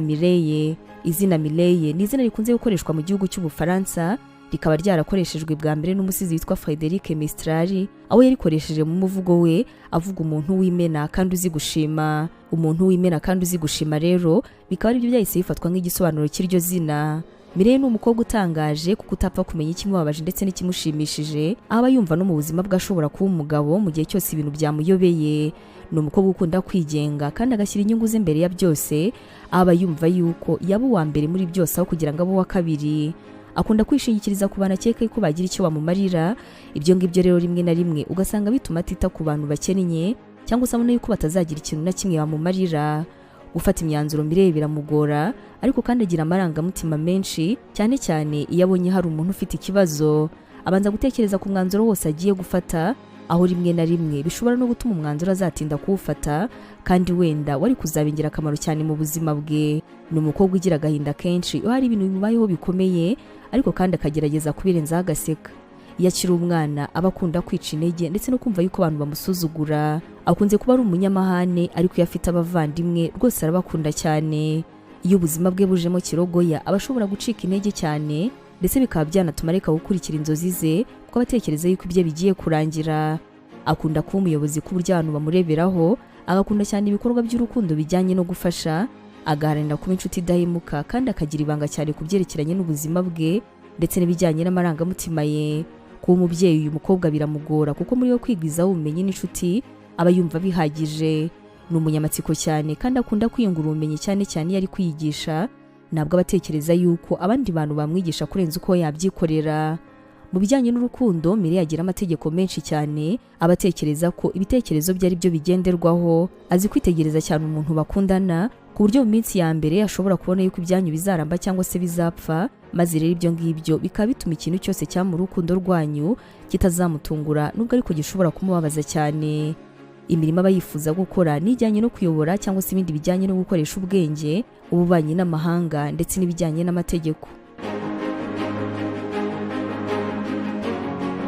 Mireille. Izina Mireille ni izina rikunze gukoreshwa mu gihugu cy'Ubufaransa, rikaba ryarakoreshejwe bwa mbere n'umusizi witwa Frédéric Mistral, aho yarikoresheje mu muvugo we avuga umuntu w'imena kandi uzi gushima. Umuntu w'imena kandi uzi gushima rero bikaba aribyo byahise bifatwa nk'igisobanuro cy'iryo zina. Mireille ni umukobwa utangaje kuko utapfa kumenya ikimubabaje ndetse n'ikimushimishije, aho aba yumva no mu buzima bwe ashobora kuba umugabo mu gihe cyose ibintu byamuyobeye. Ni umukobwa ukunda kwigenga kandi agashyira inyungu ze imbere ya byose, aho aba yumva yuko yaba uwa mbere muri byose aho kugira ngo abe uwa kabiri. Akunda kwishingikiriza ku bantu akeka ko bagira icyo bamumarira. Ibyo ngibyo rero rimwe na rimwe ugasanga bituma atita ku bantu bakennye cyangwa se abona yuko batazagira ikintu na kimwe bamumarira. Gufata imyanzuro mirebe biramugora, ariko kandi agira amarangamutima menshi, cyane cyane iyo abonye hari umuntu ufite ikibazo. Abanza gutekereza ku mwanzuro wose agiye gufata, aho rimwe na rimwe bishobora no gutuma umwanzuro azatinda kuwufata kandi wenda wari kuzaba ingirakamaro cyane mu buzima bwe. Ni umukobwa ugira agahinda kenshi iyo hari ibintu bimubayeho bikomeye, ariko kandi akagerageza kubirenzaho agaseka. Iyo akiri umwana aba akunda kwica intege ndetse no kumva yuko abantu bamusuzugura. Akunze kuba ari umunyamahane, ariko iyo afite abavandimwe rwose arabakunda cyane. Iyo ubuzima bwe bujemo kirogoya aba ashobora gucika intege cyane, ndetse bikaba byanatuma areka gukurikira inzozi ze kuko aba atekereza yuko ibye bigiye kurangira. Akunda kuba umuyobozi ku buryo abantu bamureberaho, agakunda cyane ibikorwa by'urukundo bijyanye no gufasha, agaharanira kuba inshuti idahemuka kandi akagira ibanga cyane ku byerekeranye n'ubuzima bwe ndetse n'ibijyanye n'amarangamutima ye. Kuba umubyeyi uyu mukobwa biramugora kuko muri we kwigwizaho ubumenyi n'inshuti aba yumva bihagije. Ni umunyamatsiko cyane kandi akunda kwiyungura ubumenyi, cyane cyane iyo ari kwiyigisha. Ntabwo aba atekereza yuko abandi bantu bamwigisha kurenza uko yabyikorera. Mu bijyanye n'urukundo, Mireille agira amategeko menshi cyane, aba atekereza ko ibitekerezo bye ari byo bigenderwaho. Azi kwitegereza cyane umuntu bakundana, ku buryo mu minsi ya mbere ashobora kubona yuko ibyanyu bizaramba cyangwa se bizapfa, maze rero ibyo ngibyo bikaba bituma ikintu cyose cyaba mu rukundo rwanyu kitazamutungura, nubwo ariko gishobora kumubabaza cyane. Imirimo aba yifuza gukora n'ijyanye no kuyobora cyangwa se ibindi bijyanye no gukoresha ubwenge, ububanyi n'amahanga ndetse n'ibijyanye n'amategeko.